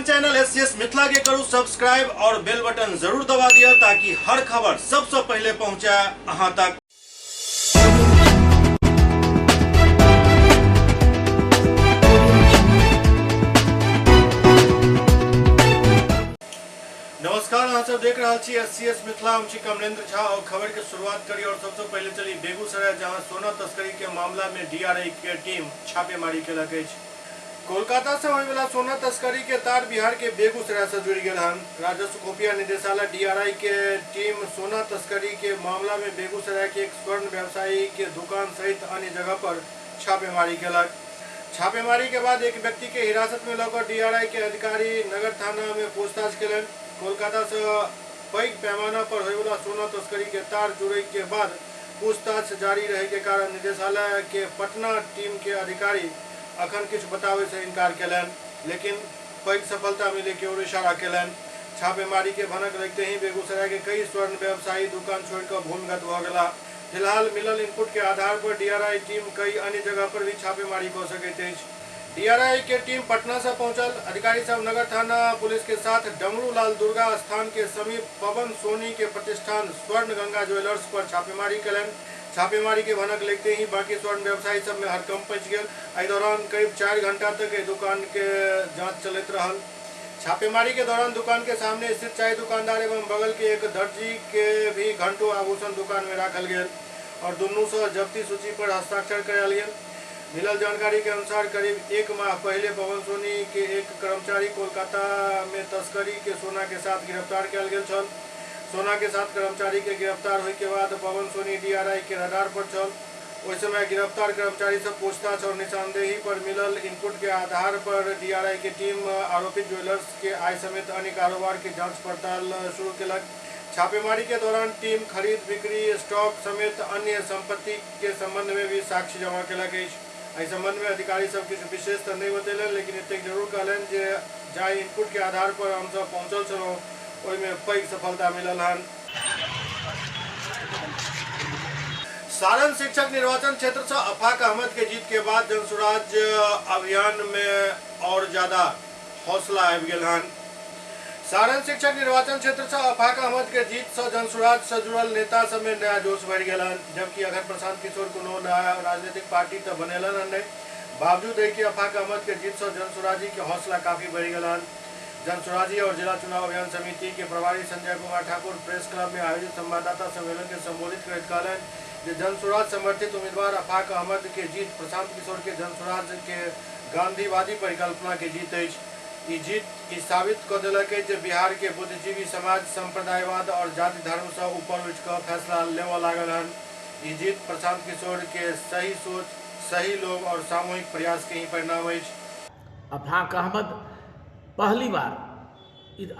अपन channel SCS Mithila के करू सब्सक्राइब और बेल बटन जरूर दबा दिया ताकि हर खबर सबसे पहले पहुंचे अहां तक। नमस्कार, अहाँ सब देख रहा छी एससीएस मिथिला, हम छी कमलेंद्र झा और खबर के शुरुआत करी और सबसे पहले चली बेगूसराय, जहां सोना तस्करी के मामला में डीआरआई के टीम छापेमारी केलक अछि। कोलकाता से होय वाला सोना तस्करी के तार बिहार के बेगूसराय से जुड़ गेल हन। राजस्व खुफिया निदेशालय डीआरआई के टीम सोना तस्करी के मामला में बेगूसराय के एक स्वर्ण व्यवसायी के दुकान सहित अन्य जगह पर छापेमारी केलक। छापेमारी के बाद एक व्यक्ति के हिरासत में लऽ डीआरआई के अधिकारी नगर थाना में पूछताछ केलनि। कोलकाता से पैघ पैमाना पर होयवला सोना तस्करी के तार जुड़े के बाद पूछताछ जारी रहे के कारण निदेशालय के पटना टीम के अधिकारी अखन किछु बताबै से इनकार केलनि, लेकिन पैघ सफलता मिले के ओर इशारा केलनि। छापेमारी के भनक लगते ही बेगूसराय के कई स्वर्ण व्यवसायी दुकान छोड़िकऽ भूमिगत भऽ गेला। फिलहाल मिलल इनपुट के आधार पर डीआरआई टीम कई अन्य जगह पर भी छापेमारी कऽ सकैत अछि। डीआरआई के टीम पटना से पहुंचल अधिकारी सब नगर थाना पुलिस के साथ डमरू लाल दुर्गा स्थान के समीप पवन सोनी के प्रतिष्ठान स्वर्ण गंगा ज्वेलर्स पर छापेमारी केलनि। छापेमारी के भनक लगते ही बाकी स्वर्ण व्यवसायी सब में हड़कंप मचि गेल। एहि दौरान करीब 4 घंटा तक एहि दुकान के जांच चलैत रहल। छापेमारी के दौरान दुकान के सामने स्थित चाय दुकानदार एवं बगल के एक दर्जी के भी घंटों आभूषण दुकान में राखल गेल और दुनू से जब्ती सूची पर हस्ताक्षर करायल गेल। मिलल जानकारी के अनुसार करीब 1 माह पहले पवन सोनी के एक कर्मचारी कोलकाता में तस्करी के सोना के साथ गिरफ्तार कयल गेल छल। सोना के साथ कर्मचारी के गिरफ्तार होय के बाद पवन सोनी डीआरआई के रडार पर छल। ओहि समय गिरफ्तार कर्मचारी से पूछताछ और निशानदेही पर मिलल इनपुट के आधार पर डीआरआई के टीम आरोपित ज्वेलर्स के आय समेत अन्य कारोबार के जांच पड़ताल शुरू केलक। छापेमारी के दौरान टीम खरीद बिक्री स्टॉक समेत अन्य संपत्ति के संबंध में भी साक्ष्य जमा केलक अछि। एहि संबंध में अधिकारी सब किछु विशेष तऽ नहि बतेलनि, लेकिन एतेक जरूर कहलनि जे जाहि इनपुट के आधार पर हम सब पहुंचल छलहुँ ओहिमे पैघ सफलता मिलल हन। सारण शिक्षक निर्वाचन क्षेत्र से अफाक अहमद के जीत के बाद जनसुराज अभियान में और ज्यादा हौसला आबि गेल हन। सारण शिक्षक निर्वाचन क्षेत्र से अफाक अहमद के जीत से जनसुराज से जुड़ल नेता सब में नया जोश भरि गेल हन। जबकि अगर प्रशांत किशोर कोनो नया राजनीतिक पार्टी तो बनेलन हन नहीं, बावजूद है कि अफाक अहमद के जीत से जनसुराजी के हौसला काफी बढ़ि गेल हन। जनसुराजी और जिला चुनाव अभियान समिति के प्रभारी संजय कुमार ठाकुर प्रेस क्लब में आयोजित संवाददाता सम्मेलन के संबोधित करैत कहलनि जे जनसुराज समर्थित उम्मीदवार अफाक अहमद के जीत प्रशांत किशोर के जनसुराज के गांधीवादी परिकल्पना के जीत अछि। ई जीत ई साबित कऽ देलक अछि जे बिहार के बुद्धिजीवी समाज संप्रदायवाद और जाति धर्म से ऊपर उठि कऽ फैसला लेबऽ लागल हन। ई जीत प्रशांत किशोर के सही सोच, सही लोग और सामूहिक प्रयास के ही परिणाम अछि। अफाक अहमद पहली बार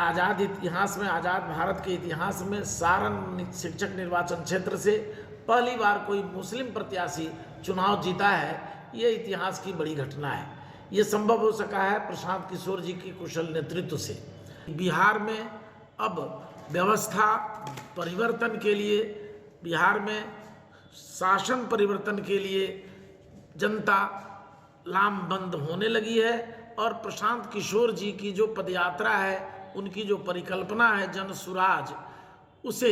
आज़ाद इतिहास में, आज़ाद भारत के इतिहास में सारण शिक्षक निर्वाचन क्षेत्र से पहली बार कोई मुस्लिम प्रत्याशी चुनाव जीता है। ये इतिहास की बड़ी घटना है। ये संभव हो सका है प्रशांत किशोर जी के कुशल नेतृत्व से। बिहार में अब व्यवस्था परिवर्तन के लिए, बिहार में शासन परिवर्तन के लिए जनता लामबंद होने लगी है और प्रशांत किशोर जी की जो पदयात्रा है, उनकी जो परिकल्पना है जन सुराज, उसे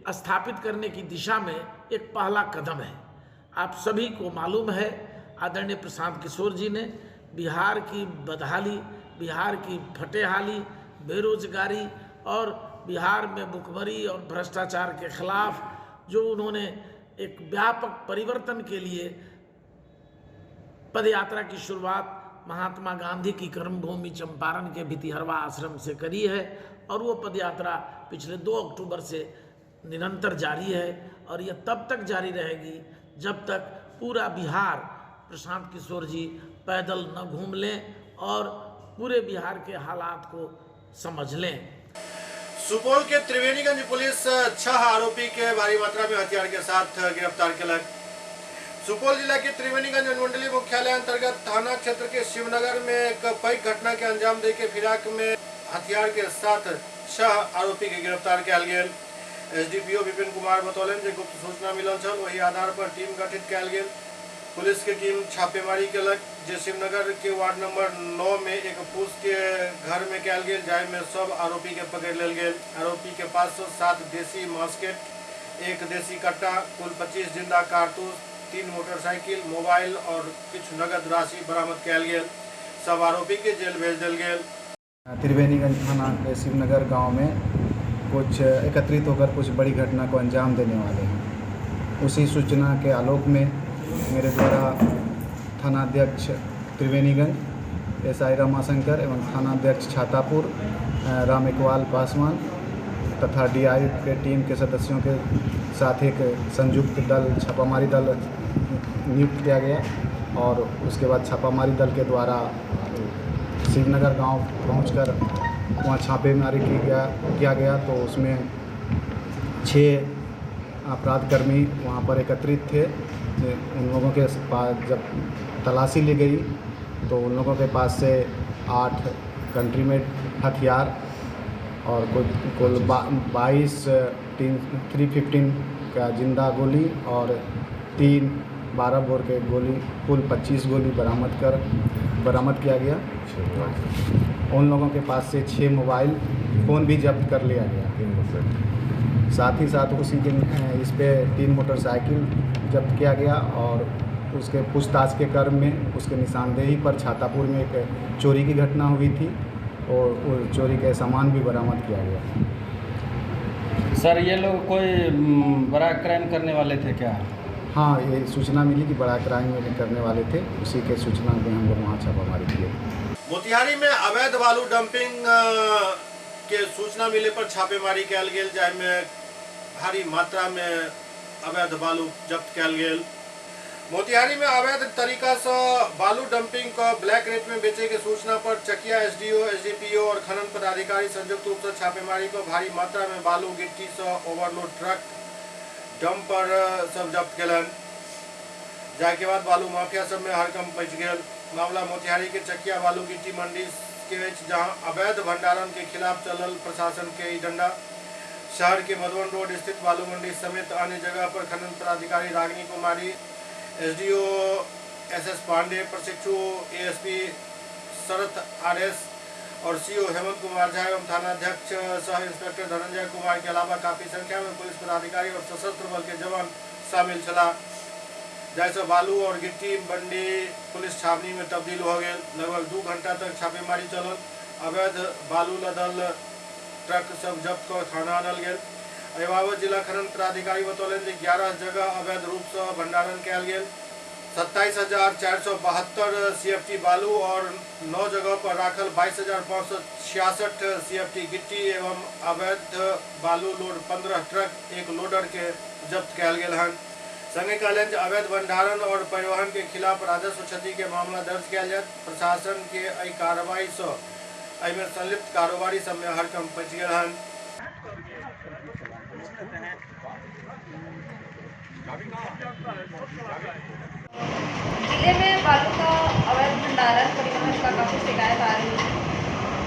स्थापित करने की दिशा में एक पहला कदम है। आप सभी को मालूम है आदरणीय प्रशांत किशोर जी ने बिहार की बदहाली, बिहार की फटेहाली, बेरोजगारी और बिहार में भुखमरी और भ्रष्टाचार के खिलाफ जो उन्होंने एक व्यापक परिवर्तन के लिए पदयात्रा की शुरुआत महात्मा गांधी की कर्मभूमि चंपारण के भितिहरवा आश्रम से करी है और वो पदयात्रा पिछले 2 अक्टूबर से निरंतर जारी है और यह तब तक जारी रहेगी जब तक पूरा बिहार प्रशांत किशोर जी पैदल न घूम लें और पूरे बिहार के हालात को समझ लें। सुपौल के त्रिवेणीगंज पुलिस 6 आरोपी के भारी मात्रा में हथियार के साथ गिरफ्तार केलक। सुपौल जिला के त्रिवेणीगंज अनुमंडलीय मुख्यालय अंतर्गत थाना क्षेत्र के शिवनगर में एक पैघ घटना के अंजाम दे के फिराक में हथियार के साथ 6 आरोपी के गिरफ्तार कयल गेल। एसडीपीओ विपिन कुमार बतौलनि जे गुप्त सूचना मिलल छल, ओहि आधार पर टीम गठित कयल गेल। पुलिस के टीम छापेमारी केलक। जे शिवनगर के वार्ड नंबर 9 में एक फूस के घर में कयल गेल, जाहि में सब आरोपी के पकड़ लेल गेल। आरोपी के पास से 7 देसी मास्केट, 1 देसी कट्टा, कुल 25 जिंदा कारतूस, 3 मोटरसाइकिल, मोबाइल और किछु नगद राशि बरामद कयल गेल। सब आरोपी के जेल भेज देल गेल। त्रिवेणीगंज थाना के शिवनगर गांव में कुछ एकत्रित होकर कुछ बड़ी घटना को अंजाम देने वाले हैं। उसी सूचना के आलोक में मेरे द्वारा थानाध्यक्ष त्रिवेणीगंज एसआई रमाशंकर एवं थानाध्यक्ष छातापुर राम इकबाल पासवान तथा डीआई के टीम के सदस्यों के साथ एक संयुक्त दल छापामारी दल नियुक्त किया गया और उसके बाद छापामारी दल के द्वारा शिवनगर गांव पहुंचकर वहां छापेमारी किया गया तो उसमें 6 अपराधकर्मी वहां पर एकत्रित थे। उन लोगों के पास जब तलाशी ली गई तो उन लोगों के पास से 8 कंट्री मेड हथियार और कुल 22 315 का जिंदा गोली और 3 12 बोर के गोली, कुल 25 गोली बरामद किया गया। उन लोगों के पास से 6 मोबाइल फ़ोन भी जब्त कर लिया गया। साथ ही साथ उसी दिन इस पे 3 मोटरसाइकिल जब्त किया गया और उसके पूछताछ के क्रम में उसके निशानदेही पर छातापुर में एक चोरी की घटना हुई थी और चोरी के सामान भी बरामद किया गया। सर, ये लोग कोई बड़ा क्राइम करने वाले थे क्या? हाँ, ये सूचना मिली कि बड़ा क्राइम करने वाले थे, उसी के सूचना में हम लोग वहाँ छापामारी किए। मोतिहारी में अवैध बालू डंपिंग के सूचना मिले पर छापेमारी कयल गेल, जाहिमे भारी मात्रा में अवैध बालू जब्त कयल गेल। मोतिहारी में अवैध तरीका से बालू डंपिंग को ब्लैक रेट में बेचे के सूचना पर चकिया एसडीओ, एसडीपीओ और खनन पदाधिकारी संयुक्त रूप से छापेमारी को भारी मात्रा में बालू गिट्टी से ओवरलोड ट्रक डंपर सब जब्त कयलनि, जाहिके बाद बालू माफिया सब में हड़कंप मचि गेल। मामला मोतिहारी के चकिया बालू गिट्टी मंडी के अछि, जहां अवैध भंडारण के खिलाफ चलल प्रशासन के ई डंडा। शहर के मधुबन रोड स्थित बालू मंडी समेत अन्य जगह पर खनन पदाधिकारी रागिनी कुमारी, एसडीओ एसएस पांडे, प्रशिक्षु एएसपी शरत आरएस और सीओ हेमंत कुमार झा एवं थानाध्यक्ष सह इंस्पेक्टर धनंजय कुमार के अलावा काफी संख्या में पुलिस पदाधिकारी और सशस्त्र बल के जवान शामिल छला, जाहिसँ बालू और गिट्टी मंडी पुलिस छावनी में तब्दील हो गेल। लगभग 2 घंटा तक छापेमारी चलल। अवैध बालू लदल ट्रक सब जब्त कऽ थाना आनल गेल। एहि बाबत जिला खनन पदाधिकारी बतौलनि जे 11 जगह अवैध रूपसँ भंडारण कयल गेल। 27,472 सीएफटी बालू और 9 जगह पर राखल 22,566 सीएफटी गिट्टी एवं अवैध बालू लोड 15 ट्रक एक लोडर के जब्त कयल गेल हन। संगे कहलनि जे अवैध भंडारण और परिवहन के खिलाफ राजस्व क्षति के मामला दर्ज कयल जायत। प्रशासन के एहि कार्रवाई से एहिमे संलिप्त कारोबारी सब में हड़कंप मचि गेल हन। जिले में बालू का अवैध भंडारण परिवहन का काफ़ी शिकायत आ रही है,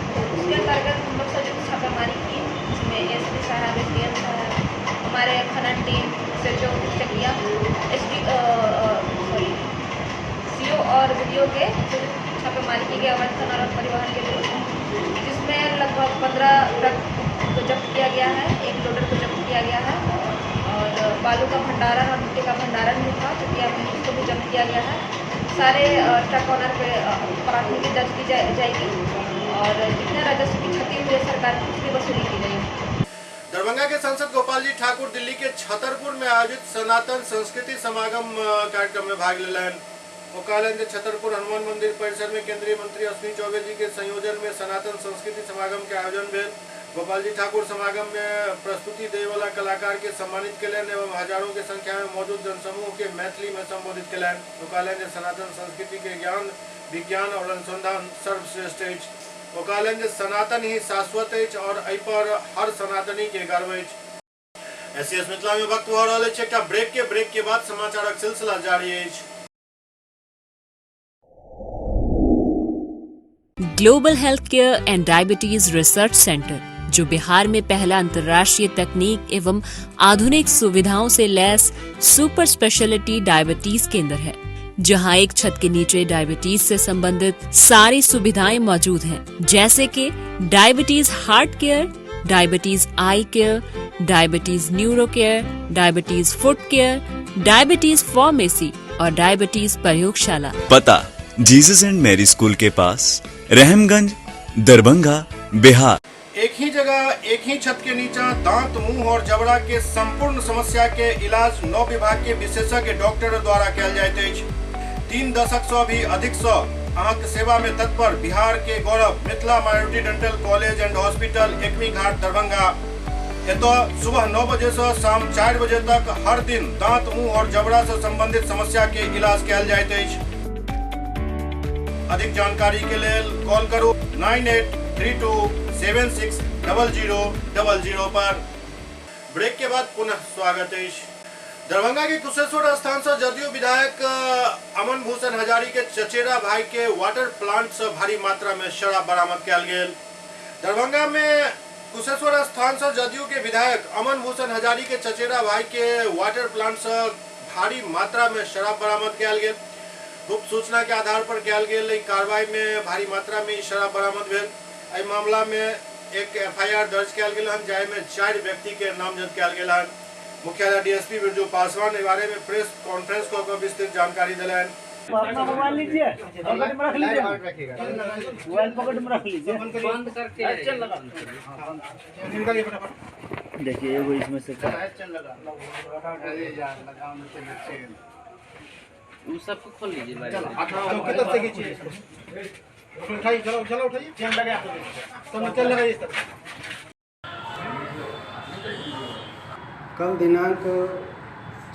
तो उसके अंतर्गत हम लोग संयुक्त छापेमारी की, जिसमें एसपी साहब, एसडीएम साहब, हमारे खनन टीम, एसएचओ चकिया, एसडी सॉरी सीओ और बीडीओ के छापेमारी की गई अवैध खनन और परिवहन के विरुद्ध, जिसमें लगभग 15 ट्रक को जब्त किया गया है, एक लोडर को जब्त किया गया है और बालू का भंडारण और मिट्टी का भंडारण भी था चकिया में, उसको भी जब्त किया गया है। सारे ट्रक ऑनर पे प्राथमिकी दर्ज की जाएगी और जितना राजस्व की क्षति हुई है सरकार की उसकी वसूली की जाएगी। दरभंगा के सांसद गोपाल जी ठाकुर दिल्ली के छतरपुर में आयोजित सनातन संस्कृति समागम कार्यक्रम में भाग लेलनि। ओ कहलनि जे छतरपुर हनुमान मंदिर परिसर में केंद्रीय मंत्री अश्विनी चौबे जी के संयोजन में सनातन संस्कृति समागम के आयोजन भेल। गोपाल जी ठाकुर समागम में प्रस्तुति देवला कलाकार के सम्मानित कयलनि एवं हजारों के संख्या में मौजूद जनसमूह के मैथिली में संबोधित कयलनि। ओ कहलनि जे सनातन संस्कृति के ज्ञान, विज्ञान और अनुसंधान सर्वश्रेष्ठ अछि। ओ कहलनि जे सनातन ही शाश्वत अछि और एहि पर हर सनातनी के गर्व अछि। एससीएस मिथिला में वक्त भऽ रहल अछि एकटा ब्रेक के बाद समाचारक सिलसिला जारी अछि। Global health care and diabetes research centre, जो बिहार में पहला अंतर्राष्ट्रीय तकनीक एवं आधुनिक सुविधाओं से लैस सुपर स्पेशलिटी डायबिटीज केंद्र है, जहां एक छत के नीचे डायबिटीज से संबंधित सारी सुविधाएं मौजूद हैं, जैसे कि diabetes heart care, diabetes eye care, diabetes neuro care, diabetes foot care, diabetes pharmacy और डायबिटीज प्रयोगशाला। पता जीसस एंड मैरी स्कूल के पास, रहमगंज, दरभंगा, बिहार। एक ही जगह एक ही छत के नीचा दांत, मुंह और जबड़ा के संपूर्ण समस्या के इलाज 9 विभाग के विशेषज्ञ डॉक्टर द्वारा कयल जाइत अछि। 3 दशक से भी अधिक से अहाँके सेवा में तत्पर बिहार के गौरव Mithila minority dental college and hospital, Ekmi Ghat, Darbhanga. एतऽ सुबह 9 बजे से शाम 4 बजे तक हर दिन दांत, मुंह और जबड़ा से संबंधित समस्या के इलाज कयल जाइत अछि। अधिक जानकारी के लेल कॉल करू 9832760000 पर। ब्रेक के बाद पुनः स्वागत अछि। दरभंगा के कुशेश्वर स्थान से जदयू विधायक अमन भूषण हजारी के चचेरा भाई के वाटर प्लांट से भारी मात्रा में शराब बरामद कयल गेल। दरभंगा में कुशेश्वर स्थान से जदयू के विधायक अमन भूषण हजारी के चचेरा भाई के वाटर प्लांट से भारी मात्रा में शराब बरामद कयल गेल। गुप्त सूचना के आधार पर कयल गेल एहि कार्रवाई में भारी मात्रा में शराब बरामद भेल। एहि मामला में एक एफआईआर दर्ज कयल गेल हन, जाहि में 4 व्यक्ति के नामजद कयल गेल हन। मुख्यालय डीएसपी बिरजू पासवान एहि बारे में प्रेस कॉन्फ्रेंस कऽ के विस्तृत जानकारी देलनि। अपना मोबाइल लीजिए, पॉकेट में रख लीजिए, मोबाइल पॉकेट में रख लीजिए, बंद करके देखिए एगो इसमें से सबको खोल लीजिए। कल दिनांक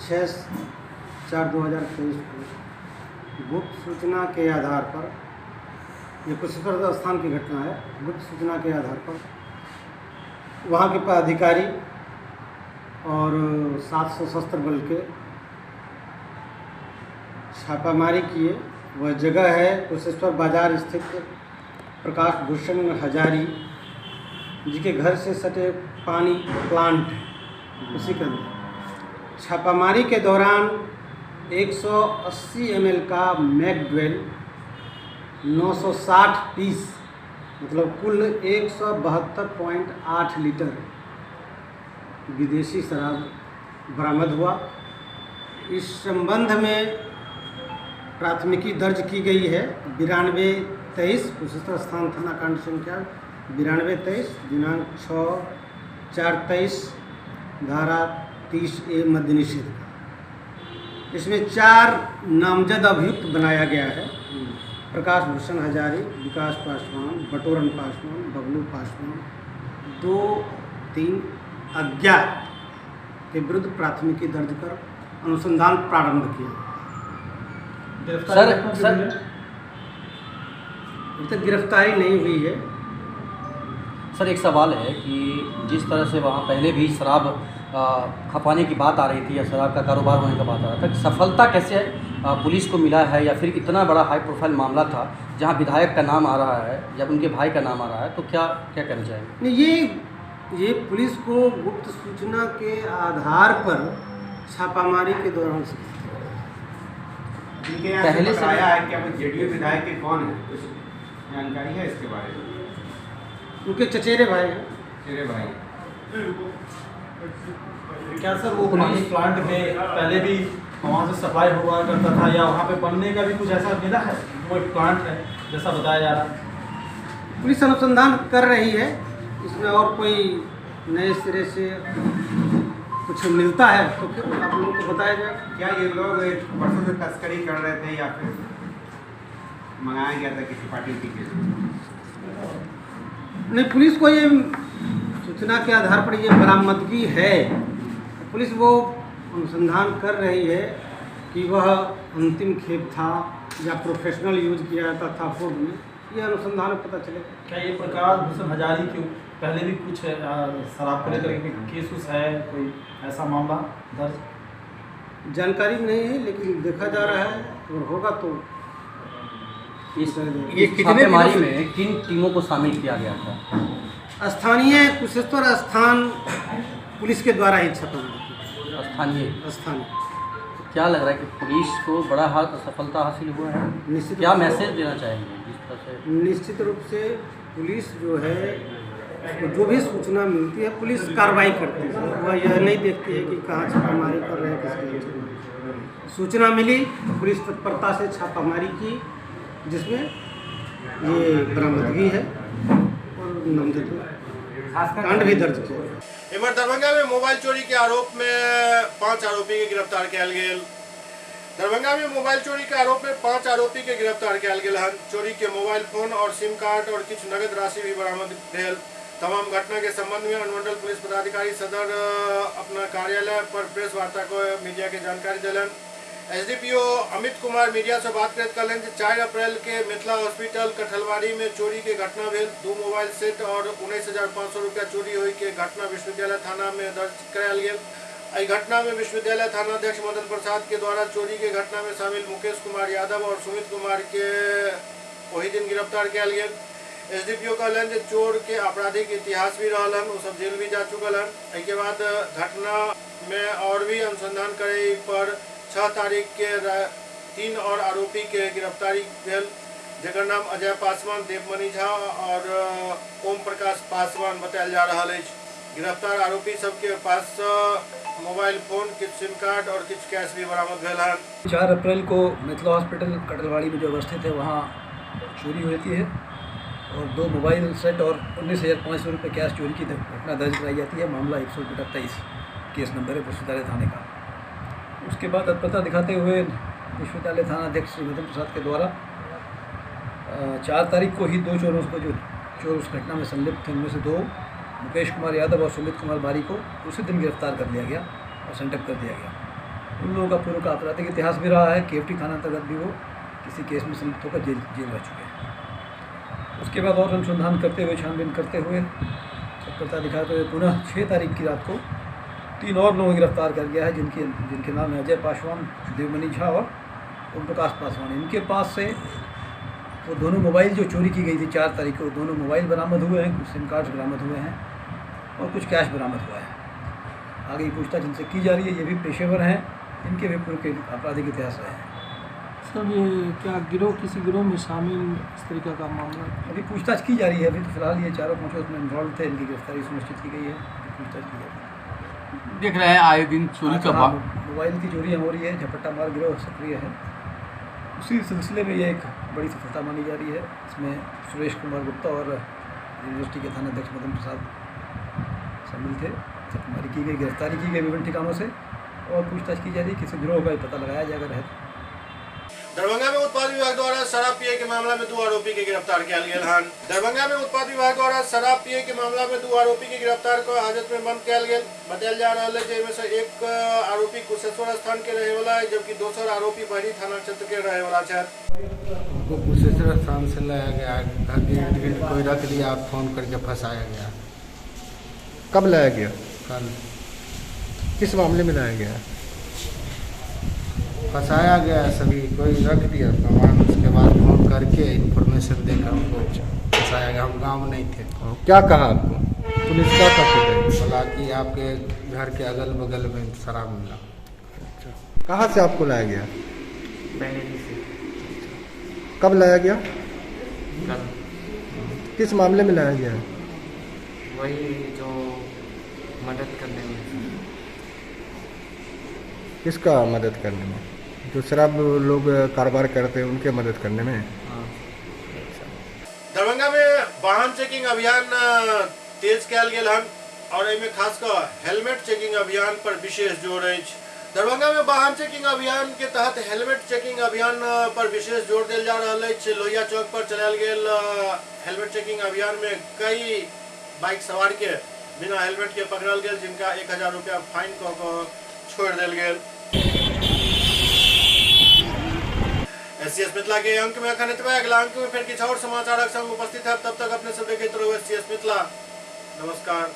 6/4/2023 को गुप्त सूचना के आधार पर, ये कुशेश्वर स्थान की घटना है, गुप्त सूचना के आधार पर वहाँ के पदाधिकारी और 700 सशस्त्र बल के छापामारी किए। वह जगह है कुशेश्वर बाजार स्थित प्रकाश भूषण हजारी जी के घर से सटे पानी प्लांट है, उसी के अंदर छापामारी के दौरान 180 ml का मैकडवेल 960 पीस, मतलब कुल 172.8 लीटर विदेशी शराब बरामद हुआ। इस संबंध में प्राथमिकी दर्ज की गई है 9223 कुशेश्वर स्थान थाना कांड संख्या 9223 दिनांक 6/4/23 धारा 30A मद्य निषेध का। इसमें 4 नामजद अभियुक्त बनाया गया है, प्रकाश भूषण हजारी, विकास पासवान, बटोरन पासवान, बबलू पासवान, 2, 3 अज्ञात के विरुद्ध प्राथमिकी दर्ज कर अनुसंधान प्रारंभ किया। सर सर अभी तक गिरफ्तारी नहीं हुई है। सर एक सवाल है कि जिस तरह से वहाँ पहले भी शराब खपाने की बात आ रही थी या शराब का कारोबार होने का बात आ रहा था, सफलता कैसे पुलिस को मिला है, या फिर इतना बड़ा हाई प्रोफाइल मामला था जहाँ विधायक का नाम आ रहा है या उनके भाई का नाम आ रहा है, तो क्या क्या कहना चाहेंगे? नहीं, ये पुलिस को गुप्त सूचना के आधार पर छापामारी के दौरान पहले से आया है क्या वो जेडीयू विधायक के कौन है, कुछ जानकारी है इसके बारे में? उनके चचेरे भाई हैं। चचेरे भाई। क्या सर वो पानी प्लांट में पहले भी वहाँ से सप्लाई हुआ करता था या वहाँ पे बनने का भी कुछ ऐसा मिला है? वो एक प्लांट है जैसा बताया जा रहा है। पुलिस अनुसंधान कर रही है, इसमें और कोई नए सिरे से कुछ मिलता है तो फिर आप लोगों को बताया जाएगा। क्या ये लोग वर्षों से तस्करी कर रहे थे या फिर मंगाया गया था किसी पार्टी के लिए? नहीं, पुलिस को ये सूचना के आधार पर ये बरामदगी है, पुलिस वो अनुसंधान कर रही है कि वह अंतिम खेप था या प्रोफेशनल यूज किया जाता था पूर्व में, ये अनुसंधान में पता चलेगा। क्या ये प्रकाश भूषण हजारी के पहले भी कुछ शराब को लेकर के केस उस है, कोई ऐसा मामला दर्ज? जानकारी नहीं है, लेकिन देखा जा रहा है, अगर होगा तो। इस छापेमारी में किन टीमों को शामिल किया गया था? स्थानीय कुशेश्वर स्थान पुलिस के द्वारा ही छापामारी। स्थानीय क्या लग रहा है कि पुलिस को बड़ा सफलता हासिल हुआ है? निश्चित क्या रूप से- मैसेज देना चाहेंगे जिस तरह से? निश्चित रूप से पुलिस जो है उसको जो भी सूचना मिलती है पुलिस कार्रवाई करती है। वह यह नहीं देखती है कि कहाँ छापामारी कर रहे हैं, किसके लिए। सूचना मिली तो पुलिस तत्परता से छापामारी की, जिसमें ये बरामदगी है और नामजद कांड भी दर्ज किया गया। इम्हर दरभंगा में मोबाइल चोरी के आरोप में 5 आरोपी के गिरफ्तार कयल गेल। दरभंगा में मोबाइल चोरी के आरोप में 5 आरोपी के गिरफ्तार कयल गेल हन। चोरी के मोबाइल फोन और सिम कार्ड और किछु नगद राशि भी बरामद भेल। तमाम घटना के संबंध में अनुमंडल पुलिस पदाधिकारी सदर अपना कार्यालय पर प्रेस वार्ता को मीडिया के जानकारी देलन। एसडीपीओ अमित कुमार मीडिया से बात करैत कहलनि जे 4 अप्रैल के मिथिला हॉस्पिटल कटहलवाड़ी में चोरी के घटना भेल। 2 मोबाइल सेट और 19,500 रुपया चोरी होय के घटना विश्वविद्यालय थाना में दर्ज करायल गेल। एहि घटना में विश्वविद्यालय थाना अध्यक्ष मदन प्रसाद के द्वारा चोरी के घटना में शामिल मुकेश कुमार यादव और सुमित कुमार के ओहि दिन गिरफ्तार कयल गेल। एसडीपीओ कहलनि जे चोर के आपराधिक इतिहास भी रहल हन, ओ सब जेल भी जा चुकल हन। एहिके बाद घटना में और भी अनुसंधान करे पर 6 तारीख के 3 और आरोपी के गिरफ्तारी भेल, जकर नाम अजय पासवान, देवमणि झा और ओम प्रकाश पासवान बतायल जा रहल अछि। गिरफ्तार आरोपी सबके पास मोबाइल फोन, किछु सिम कार्ड और किछु कैश भी बरामद भेल हन। 4 अप्रैल को मिथिला हॉस्पिटल कटहलवाड़ी में जो अवस्थित है वहाँ चोरी होती है और 2 मोबाइल सेट और 19,500 रुपये कैश चोरी की घटना दर्ज कराई जाती है। मामला 100/23 केस नंबर है विश्वविद्यालय थाने का। उसके बाद तत्परता दिखाते हुए विश्वविद्यालय थाना अध्यक्ष श्री मदन प्रसाद के द्वारा 4 तारीख को ही 2 चोरों को, जो चोर उस घटना में संलिप्त थे, उनमें से 2 मुकेश कुमार यादव और सुमित कुमार बारी को उसी दिन गिरफ्तार कर लिया गया और सेंटअप कर दिया गया। उन लोगों का पूर्व का आपराधिक इतिहास भी रहा है। केएफटी थाना अंतर्गत भी वो किसी केस में संलिप्त होकर जेल रह चुके हैं। उसके बाद और अनुसंधान करते हुए, छानबीन करते हुए, तत्परता दिखाते हुए पुनः 6 तारीख की रात को 3 और लोगों को गिरफ्तार कर गया है, जिनके नाम है अजय पासवान, देवमणि झा और ओम प्रकाश पासवान। इनके पास से वो दोनों मोबाइल जो चोरी की गई थी 4 तारीख को, दोनों मोबाइल बरामद हुए हैं, कुछ सिम कार्ड्स बरामद हुए हैं और कुछ कैश बरामद हुआ है। आगे पूछताछ इनसे की जा रही है। ये भी पेशेवर हैं, इनके भी पूर्व के आपराधिक इतिहास रहे हैं। सर, ये क्या गिरोह, किसी गिरोह में शामिल इस तरीके का मामला? अभी पूछताछ की जा रही है। अभी तो फिलहाल ये चारों पाँचों उसमें इन्वॉल्व थे, इनकी गिरफ्तारी सुनिश्चित की गई है, पूछताछ की जा रही है। देख रहे हैं आए दिन चोरी का मोबाइल की चोरी हो रही है, झपट्टा मार गिरोह सक्रिय है। उसी सिलसिले में ये एक बड़ी सफलता मानी जा रही है। इसमें सुरेश कुमार गुप्ता और यूनिवर्सिटी के थाना अध्यक्ष मदन प्रसाद शामिल थे। छापेमारी की गई, गिरफ्तारी की गई विभिन्न ठिकानों से और पूछताछ की जा रही है। किसी गिरोह का भी पता लगाया जाकर है। दरभंगा में उत्पाद विभाग द्वारा शराब पिए के मामला में 2 आरोपी के गिरफ्तार कयल गेल हन। दरभंगा में उत्पाद विभाग द्वारा शराब पिए के मामला में 2 आरोपी के गिरफ्तार क हाजत में बंद कयल गेल। बतायल जा रहल है जे एहिमे से एक आरोपी कुशेश्वर स्थान के रहे वाला है, जबकि दोसर आरोपी बहरी थाना क्षेत्र के रहे वाला छथि। उनको कुशेश्वर स्थान से लाया गया, घर के इर्द गिर्द कोई रख लिया और फोन करके फंसाया गया। कब लाया गया? कल। किस मामले में लाया गया? फंसाया गया, सभी कोई रख दिया सामान, उसके बाद फोन करके इन्फॉर्मेशन देकर उनको फंसाया गया। हम गांव नहीं थे। क्या कहा आपको पुलिस? क्या कहते थे? बोला कि आपके घर के अगल बगल में शराब मिला। अच्छा, कहाँ से आपको लाया गया? बहरी से। कब लाया गया? कल। किस मामले में लाया गया है? वही जो मदद करने में। किसका मदद करने में? जो शराब लोग कारोबार करते हैं उनके मदद करने में। हाँ। दरभंगा में वाहन चेकिंग अभियान तेज कयल गेल हन और एहिमे खास कऽ हेलमेट चेकिंग अभियान पर विशेष जोर अछि। दरभंगा में वाहन चेकिंग अभियान के तहत हेलमेट चेकिंग अभियान पर विशेष जोर देल जा रहल अछि। लोहिया चौक पर चलायल गेल हेलमेट चेकिंग अभियान में कई बाइक सवार के बिना हेलमेट के पकड़ल गेल, जिनका 1000 रुपया फाइन कऽ कऽ छोड़ देल गेल। एससीएस मिथिला के अंक में अखन एतबे। अगला अंक में फिर किछु और समाचारक संग उपस्थित है। तब तक अपने सब देखैत रहू एससीएस मिथिला। नमस्कार।